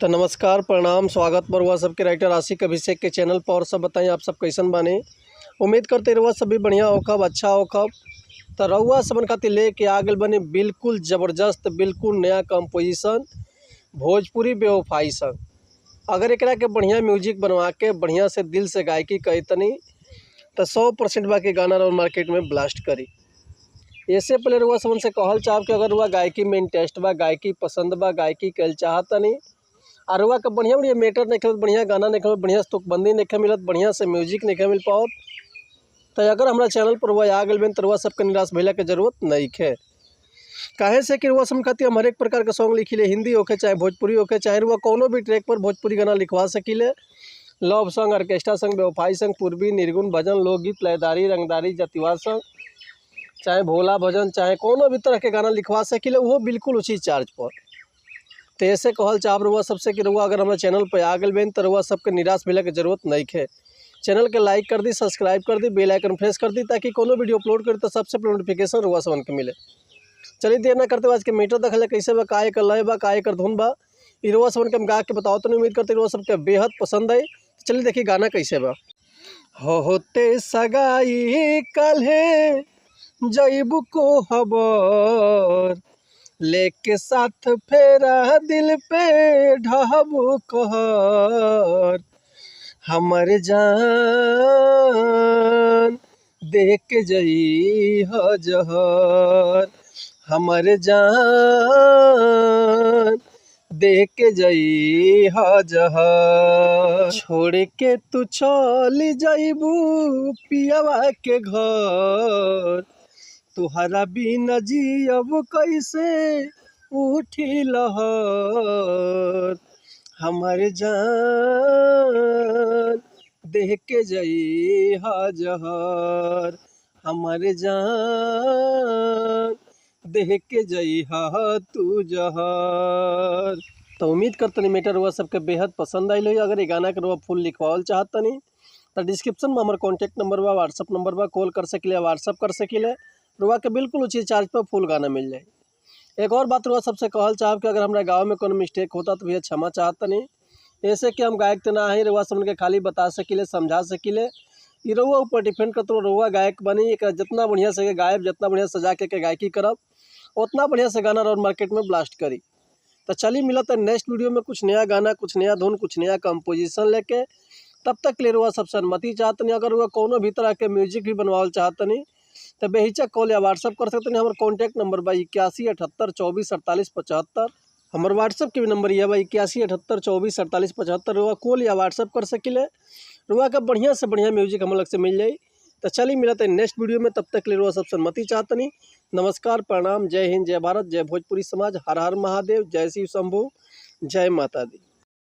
तो नमस्कार, प्रणाम, स्वागत बा रउआ सबके राइटर आशिक अभिषेक के चैनल पर। और सब बताई आप सब कैसन बानी। उम्मीद करते रउआ सब भी बढ़िया होखब, अच्छा होखब। तो रउआ सबन खातिर लेके आ गइल बनी बिल्कुल ज़बरदस्त, बिल्कुल नया कंपोजिशन भोजपुरी बेवफाई संग। अगर एकरा के बढ़िया म्यूजिक बनवा के बढ़िया से दिल से गायकी करी तनी तो 100% बाकी गाना रउआ मार्केट में ब्लास्ट करी। ऐसे पहले रउआ सबन से कहल चाहब कि अगर रउआ गायकी में इंटरेस्ट बा, गायकी पसंद बा, गायकी कल चाहतनी और रउआ के बढ़िया बढ़िया मैटर नहीं, बढ़िया गाना नहीं, बढ़िया से तुकबंदी नहीं मिलत, बढ़िया से म्यूजिक नहीं मिल पाओत, तो अगर हमारा चैनल पर रउआ आ गइल तो रउआ सबके निराश भइला के जरूरत नहीं है। काहे से कि रउआ सब खातिर हम हरेक प्रकार के सॉन्ग लिखिले, हिंदी होके चाहे भोजपुरी होके, चाहे रउआ कोनो भी ट्रैक पर भोजपुरी गाना लिखवा सकिले। लव सॉन्ग, ऑर्केस्ट्रा संग, बेवफाई संग, पूर्वी, निर्गुण, भजन, लोकगीत, लयदारी, रंगदारी, जतिवार संग, चाहे भोला भजन, चाहे कोनो भी तरह के गाना लिखवा सकिले, वो बिल्कुल उसी चार्ज पर। तो ऐसे कहल चाहब रउआ सबसे कि रउआ अगर हमारे चैनल पर आ गइल बनी तो रउआ सबके निराश मिले के जरूरत नहीं है। चैनल के लाइक कर दी, सब्सक्राइब कर दी, बेल आइकन प्रेस कर दी ताकि कोनो वीडियो अपलोड करी तो सबसे पहले नोटिफिकेशन रउआ सबन के मिले। चलिए देर ना करते हुए आज के मीटर देखल कैसे बा, का एकर लय बा, का एकर धुन बा, ई रउआ सबन के हम गा के बताओ तो उम्मीद करते रउआ सबके बेहद पसंद आई। चलिए देखिए गाना कैसे बा। होते सगाई कल्हे जईबू को हबर, लेके साथ फेरा दिल पे ढहबू कहर, हमर जान देख के जई ह जहर, हमर जान देख के जई ह जहर। छोड़ के तू चल जईबू पियवा के घर, तुहरा बिना जियब कैसे उठी लहर, हमर जान देख के जई ह जहर, हमर जान देख के जई ह तू जहर। तो उम्मीद करतनी मैटर रउआ सबके बेहद पसंद आइल होई। अगर ये गाना के रउआ फुल लिखवावल चाहतनी तो डिस्क्रिप्शन में हमार कॉन्टैक्ट नंबर बा, व्हाट्सअप नंबर बा, कॉल कर सकिले, व्हाट्सअप कर सकिले। रउआ के बिल्कुल उसी चार्ज पर फुल गाना मिल जाए। एक और बात रउआ सबसे कहल चाहब कि अगर हमारा गाँव में कोनो मिस्टेक होता तो भैया क्षमा चाहतनी, ऐसे कि हम गायक तो ना ही, रउआ सबन के खाली बता सकिले, समझा सकिले। ई रउआ ऊपर डिपेंड करत, रउआ गायक बनी, एक जितना बढ़िया से गायब, जितना बढ़िया सजा के गायकी करब उतना बढ़िया से गाना और मार्केट में ब्लास्ट करी। तो चलिए मिलत है नेक्स्ट वीडियो में कुछ नया गाना, कुछ नया धुन, कुछ नया कंपोजिशन लेके। तब तक ले रउआ सबसे अनुमति चाहतनी। अगर रउआ कोनो भी तरह के म्यूजिक भी बनवावल चाहतनी तो बेहिचक कॉल या व्हाट्सअप कर सकते हैं। हमारे कॉन्टैक्ट नंबर बा 81 78 24 48 75। हमारे व्हाट्सअप के भी नंबर यह बा 81 78 24 48 75। रउआ कॉल या व्हाट्सअप कर सकिले, रउआ का बढ़िया से बढ़िया म्यूजिक हम लग से मिल जाई। तो चलिए मिलते हैं नेक्स्ट वीडियो में, तब तक ले रउआ सबसे अनुमति चाहतनी। नमस्कार, प्रणाम, जय हिंद, जय भारत, जय भोजपुरी समाज, हर हर महादेव, जय शिव शंभू, जय माता दी।